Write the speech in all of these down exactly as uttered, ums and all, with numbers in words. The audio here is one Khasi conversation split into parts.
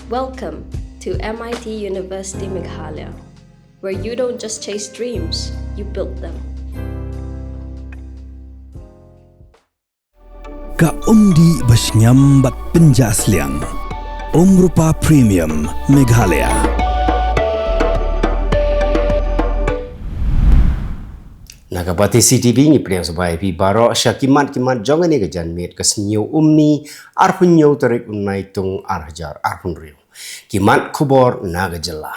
Welcome to M I T University Meghalaya, where you don't just chase dreams, you build them. Ka umdih ba shngiam bad pynjah sliang. Umrupa Premium Meghalaya. Na ka Bati C T V ngi pdiang sngewbha ïa phi baroh sha ki mat ki mat jong kane ka janmiet ka sngi u Umni arphew hynñiew tarik u Naitung ar hajar arphew hynriew. Ki mat khubor na ka jylla.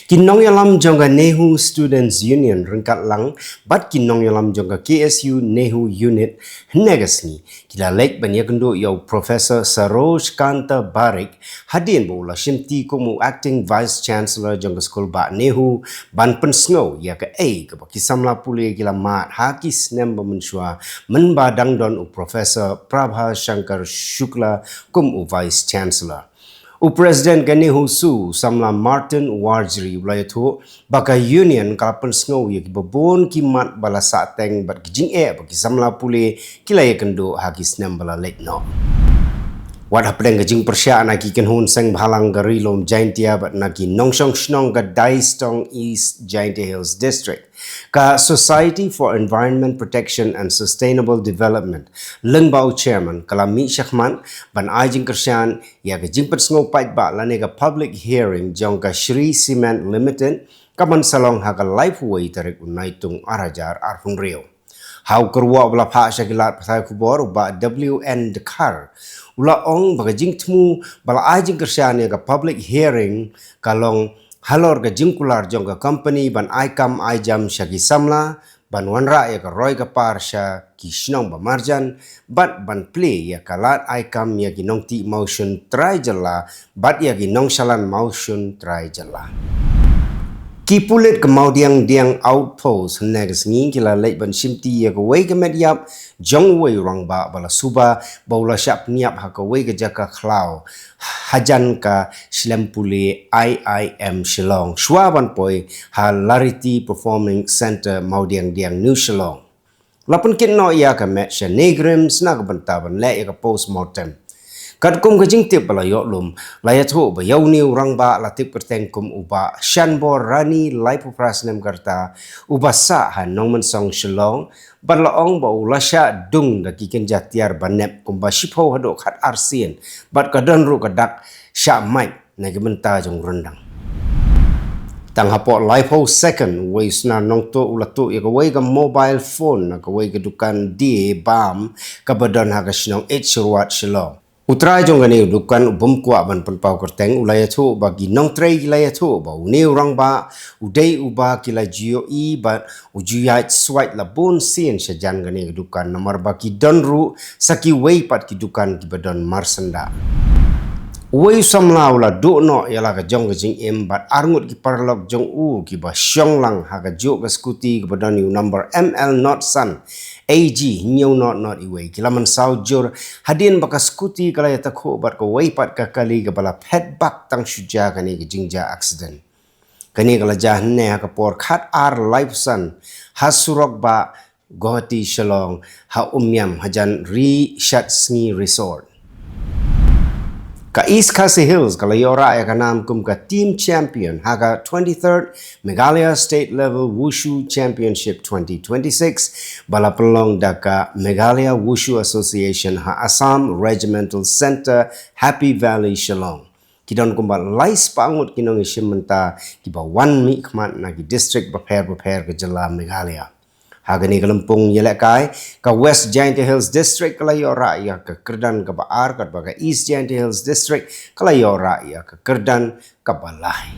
Ki nongïalam jong ka NEHU Students Union ryngkat lang bad ki nongïalam jong ka K S U NEHU Unit hynne ka sngi ki la leit ban ïakynduh ïa u Professor Saroj Kanta Barik hadien ba u la shimti kum u Acting Vice Chancellor jong ka skul bah NEHU ban pynsngew ïa kaei kaba ki samla pule ki la mad ha ki snem ba mynshuwa mynba dang don u Professor Prabha Shankar Shukla kum u Vice Chancellor. U President ka NEHUSU, u samla Martin Warjri u la ïathuh ba ka Union ka la pynsngew ïa kiba bun ki mat ba la sahteng bad ki jingeh ba ki samla pule ki la ïakynduh ha ki snem ba la leit noh. Wat hapdeng ka jingpyrshah na ki kynhun seng bhalang ka Ri Lum Jaintia bad na ki nongshong shnong ka Daistong East Jaintia Hills District, ka Society for Environment Protection and Sustainable Development, lyngba u Chairman, ka la mih shakhmat ban ai jingkyrshan ïa ka jingpynsngew paidbah lane ka public hearing jong ka Shree Cement Limited kaban sa long ha ka laiphew wei tarik u Naitung ar hajar arphew hynriew. Ha u kyrwoh ba la phah sha ki lad pathai khubor u Bah W N Dkhar u la ong ba ka jingthmu ba la ai jingkyrshan ïa ka public hearing ka long halor ka jingkular jong ka company ban ai kam ai jam sha ki samla ban wanrah ïa ka roi ka par sha ki shnong ba marjan bad ban plie ïa ka lad ai kam ïa ki nongtih mawshun trai jylla bad ïa ki nongshalan mawshun trai jylla. Ki pulit ka Mawdiangdiang Outpost hynne ka sngi ki la leit ban shimti ïa kawei ka met ïap jong uwei u rangbah ba la suba ba u la shah pynïap ha kawei ka jaka khlaw hajan ka shlem pule I I M Shillong shuwa ban poi ha Lariti Performing Centre, Mawdiangdiang, New Shillong. La pynkit noh ïa ka met sha NEIGRIHMS na ka bynta ban leh ïa ka post mortem. Katkum ka jingtip ba la ïoh lum, la ïathuh ba ïa une u rangbah la tip kyrteng kum u Bah Shanbor Rani, laiphew phra snem ka rta, uba sah ha Nongmynsong, Shillong, bad la ong ba u la shah dung da ki kynja tiar ba nep kumba shiphew haduh khatar sien bad ka don ruh ka dak shah mait na ki bynta jong u ryndang. Tang hapoh laiphew second uwei u snar nongtuh u la tuh ïa kawei ka mobile phone na kawei ka dukan die bam kaba don ha ka shnong Eit Syrwat, Shillong. U trai jong kane u dukan u bym kwah ban pynpaw kyrteng u la ïathuh ba ki nongtrei ki la ïathuh ba une u rangbah u dei uba ki la ju ïohi bad u ju ïaid swait la bun sien shajan kane ka dukan namar ba ki don ruh sa kiwei pat ki dukan kiba don marsyndah. Uwei u samla u la duh noh ïa la ka jong ka jingim bad arngut ki paralok jong u kiba shong lang ha kajuh ka skuti kaba don ïa u number M L not san A G hynñiew not not uwei ki la mynsaw jur hadien ba ka skuti ka la ïatakhuh bad kawei pat ka kali kaba la phet bak tang shuja kane ka jingjia accident. Kane ka la jia hynne ha ka por khatar laiphew san ha surok bah Guwahati Shillong ha Umiam hajan Ri Shatsngi Resort. Ka East Khasi Hills ka la ïoh rah ïa ka nam kum ka team champion ha ka twenty-third Meghalaya State Level Wushu Championship twenty twenty-six ba la pynlong da ka Meghalaya Wushu Association ha Assam Regimental Centre, Happy Valley, Shillong. Ki don kumba lai spah ngut ki nongïashim bynta kiba wan mihkhmat na ki district bapher bapher ka jylla Meghalaya. Ha kane ka lympung ïalehkai, ka West Jaintia Hills District ka la ïoh rah ïa ka kyrdan kaba ar katba ka East Jaintia Hills District ka la ïoh rah ïa ka kyrdan kaba lai.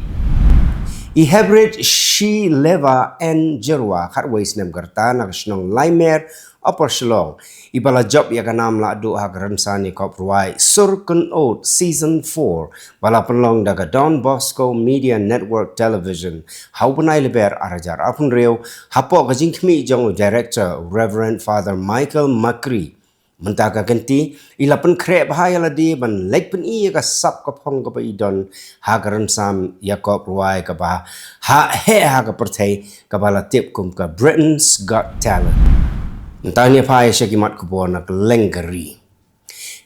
I Hebrid Shileva N Jyrwa khatwei snem ka rta na ka shnong Laimer, Upper Shillong, iba la jop ïa ka nam lahduh ha ka rynsan ïakop rwai Sur Kynnoh Season four ba la pynlong da ka Don Bosco Media Network Television ha u bnai Lber ar hajar arphew hynriew hapoh ka jingkhmih jong u Director Reverend Father Michael Makri. Mynta ka kynti i la pynkhreh bha ïa lade ban leit pyni ïa ka sap ka phong kaba i don ha ka rynsan ïakop rwai kaba heh ha ka pyrthei kaba la tip kum ka Britain's Got Talent. Mynta ngin ïa phai sha ki mat khubor na kylleng ka ri.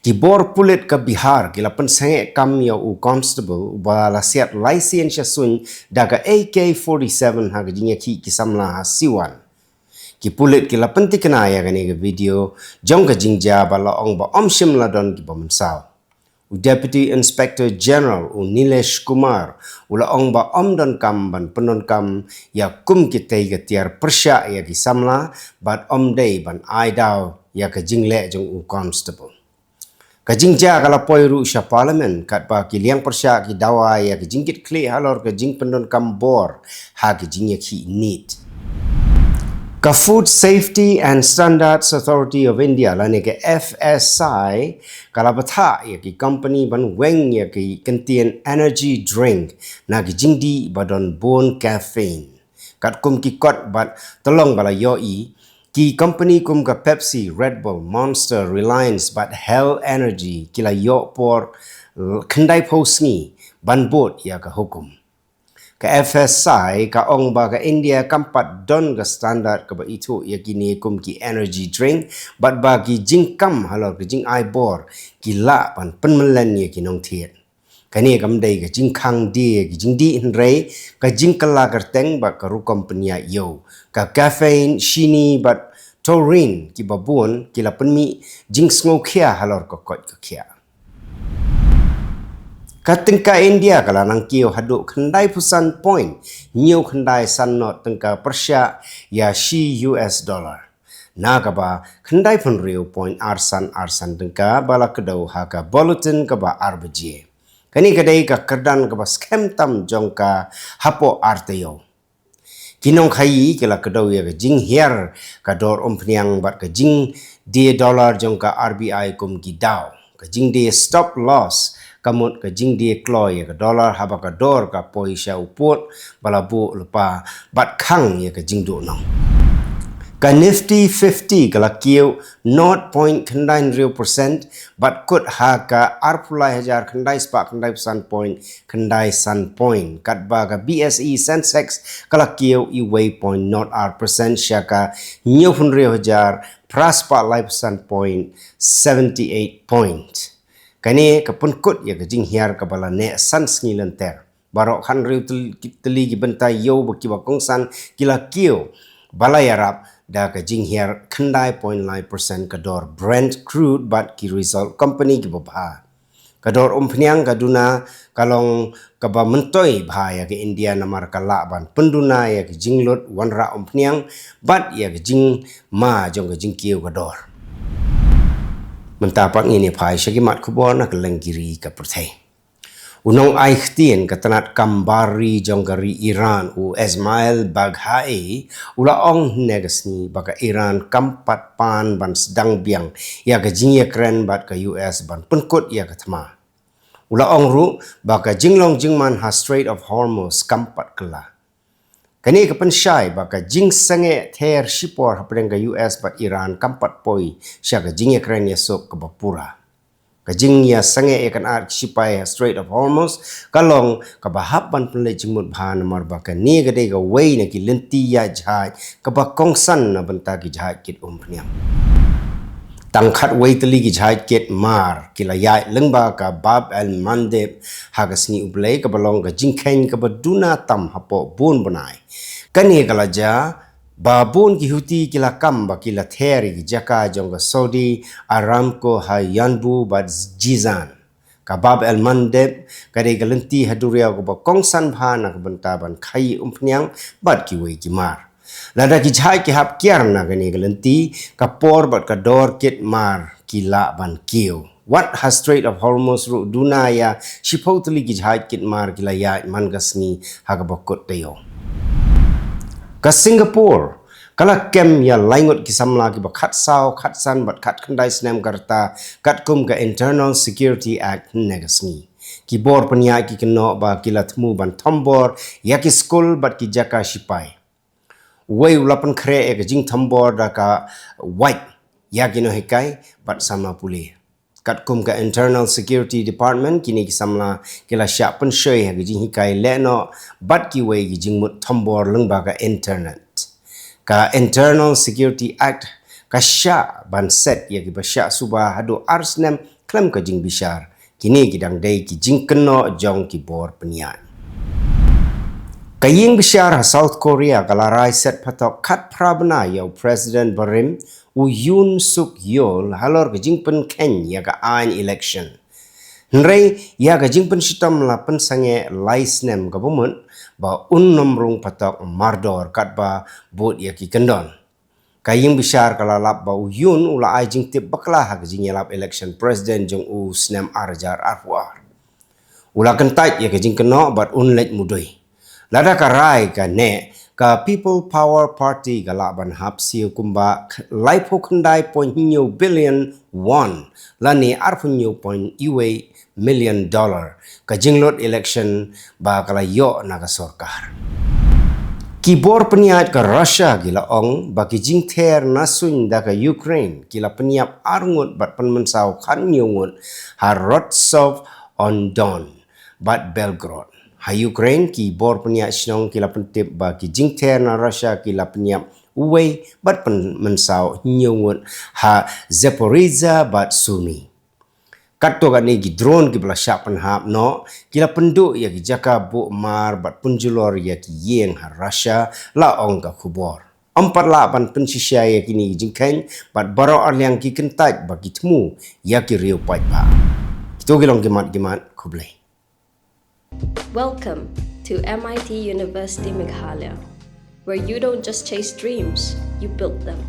Ki bor pulit ka Bihar ki la pynsangeh kam ïa u constable uba la siat laisiens sha suiñ da ka A K forty-seven ha ka jingïakhih ki samla ha Siwan. Ki pulit ki la pyntikna ïa kane ka video jong ka jingjia ba la ong ba ym shym la don kiba mynsaw. U Deputy Inspector General u Nilesh Kumar u la ong ba ym donkam ban pyndonkam ïa kum kitei ka tiar pyrshah ïa ki samla bad ym dei ban ai daw ïa ka jingleh jong u constable. Ka jingjia ka la poi ruh sha Parliament katba ki liang pyrshah ki dawa ïa ka jingkitkhlieh halor ka jingpyndonkam bor ha ka jingïakhih NEET. Ka Food Safety and Standards Authority of India lane ka F S I ka la bthah ïa ki company ban weng ïa ki kyntien energy drink na ki jingdih ba don bun caffeine. Katkum ki kot bad tyllong ba la ïohi, ki company kum ka Pepsi, Red Bull, Monster, Reliance bad Hell Energy ki la ïoh por khyndai phew sngi ban bud ïa ka hukum. Ka F S I ka ong ba ka India kam pat don ka standard kaba ithuh ïa kine kum ki energy drink bad ba ki jingkam halor ka jingai bor ki lah ban pynmlien ïa ki nongthied. Kane kam dei ka jingkhang die ka jingdih hynrei ka jingkylla kyrteng bad ka rukom pynïaid ïew. Ka caffeine, shini bad taurine kiba bun ki la pynmih jingsngewkhia halor ka koit ka khiah. Ka tyngka India ka la nang kiew haduh khyndai phew san point hynñiew khyndai san not tyngka pyrshah ïa shi U S dollar. Na kaba khyndai phew hynriew point ar san ar san tyngka ba la kdew ha ka bulletin kaba ar baje. Kane ka dei ka kyrdan kaba skhem tam jong ka hapoh ar taïew. Ki nongkhaïi ki la kdew ïa ka jinghiar ka dor umphniang bad ka jingdie dollar jong ka R B I kum ki daw. Ka jingdie stop loss ka mut ka jingdie kloi ïa ka dollar haba ka dor ka poi sha u pud ba la buh lypa bad khang ïa ka jingduhnong. Ka Nifty fifty ka la kiew nought point khyndai hynriew percent bad kut ha ka arphew lai hajar khyndai spah khyndai phew san point khyndai san point. Katba ka B S E Sensex ka la kiew iwei point nought ar percent sha ka hynñiew phew hynriew hajar phra spah lai phew san point seventy eight point. Kane ka pynkut ïa ka jinghiar kaba la neh san sngi lynter. Baroh khathynriew tyl-, tylli ki bynta ïew ba kiba kongsan ki la kiew ba la ïarap da ka jinghiar khyndai point lai percent ka dor Brent crude bad ki result company kiba bha. Ka dor umphniang ka duna ka long kaba myntoi bha ïa ka India namar ka lah ban pynduna ïa ka jinglut wanrah umphniang bad ïa ka jingma jong ka jingkiew ka dor. Mynta pat ngin ïa phai sha ki mat khubor na ka lyngkiri ka pyrthei. U nongai ktien ka tnat kam bar ri jong ka ri Iran u Ismail Baghaei u la ong hynne ka sngi ba ka Iran kam pat pan ban sdang biang ïa ka jingïakren bad ka U S ban pynkut ïa ka thma. U la ong ruh ba ka jinglong jingman ha Strait of Hormuz kam pat kylla. Kane ka pynshai ba ka jingsangeh ther shipor hapdeng ka U S bad Iran kam pat poi sha ka jingïakren ïasuk kaba pura. Ka jingïasangeh ïakynad ki shipai ha Strait of Hormuz ka long kaba hap ban pynleit jingmut bha namar ba kane ka dei kawei na ki lynti ïaid jhaid kaba kongsan na bynta ki jhaid kit umphniang. Tang khatwei tylli ki jhaid kit mar ki la ïaid lyngba ka Bab el Mandeb ha ka sngi U Blei kaba long ka jingkheiñ kaba duna tam hapoh bun bnai. Kane ka la jia ba bun ki Houthi ki la kam ba ki la ther ïa ki jaka jong ka Saudi Aramco ha Yanbu bad Jizan. Ka Bab el Mandeb ka dei ka lynti ha duriaw kaba kongsan bha na ka bynta ban khaïi umphniang bad kiwei ki mar. Lada ki jhaid ki hap kiar na kane ka lynti, ka por bad ka dor kit mar ki lah ban kiew. Wat ha Strait of Hormuz ruh duna ïa shiphew tylli ki jhaid kit mar ki la ïaid man ka sngi ha kaba kut taïew. Ka Singapore ka la kem ïa laingut ki samla kiba khatsaw, khatsan bad khatkhyndai snem ka rta katkum ka Internal Security Act hynne ka sngi. Ki bor pynïaid ki kynnoh ba ki la thmu ban thombor ïa ki skul bad ki jaka shipai. Uwei u la pynkhreh ïa ka jingthombor da ka wait ïa ki nonghikai bad samla pule. Katkum ka Internal Security Department, kine ki samla ki la shah pynshoi ha ka jinghikai lehnoh bad kiwei ki jingmut thombor lyngba ka internet. Ka Internal Security Act ka shah ban set ïa kiba shah suba haduh ar snem khlem ka jingbishar. Kine ki dang dei ki jingkynnoh jong ki bor pynïaid. Ka ïing bishar ha South Korea ka la rai set phatok khatphra bnai ïa u President barim u Yoon Suk Yeol halor ka jingpynkheiñ ïa ka aiñ election. Hynrei ïa ka jingpynshitom la pynsangeh lai snem kaba mut ba un nym rung phatok mardor katba bud ïa ki kyndon. Ka ïing bishar ka la lap ba u Yoon u la ai jingtip bakla ha ka jingïalap election president jong u snem ar hajar arphew ar. U la kyntait ïa ka jingkynnoh bad un leit mudui. Lada ka rai ka neh, ka People Power Party ka lah ban hap siew kumba laiphew khyndai point hynñiew billion won lane arphew hynñiew point wei million dollar ka jinglut election ba ka la ïoh na ka sorkar. Ki bor pynïaid ka Russia ki la ong ba ki jingther na suiñ da ka Ukraine ki la pynïap ar ngut bad pynmynsaw khathynñiew ngut ha Rostov on Don bad Belgorod. Ha Ukraine ki bor pynïaid shnong ki la pyntip ba ki jingther na Russia ki la pynïap uwei bad pynmynsaw hynñiew ngut ha Zaporizhzhia bad Sumy. Katto katne ki drone kiba la shah pynhap noh ki la pynduh ïa ki jaka buh mar bad pynjulor ïa ki ïing ha Russia, la ong ka khubor. Ym pat lah ban pynshisha ïa kine ki jingkheiñ bad baroh arliang ki kyntait ba ki thmu ïa ki riew paidbah. Kito ki long ki mat ki mat, khublei. Welcome to M I T University Meghalaya, where you don't just chase dreams, you build them.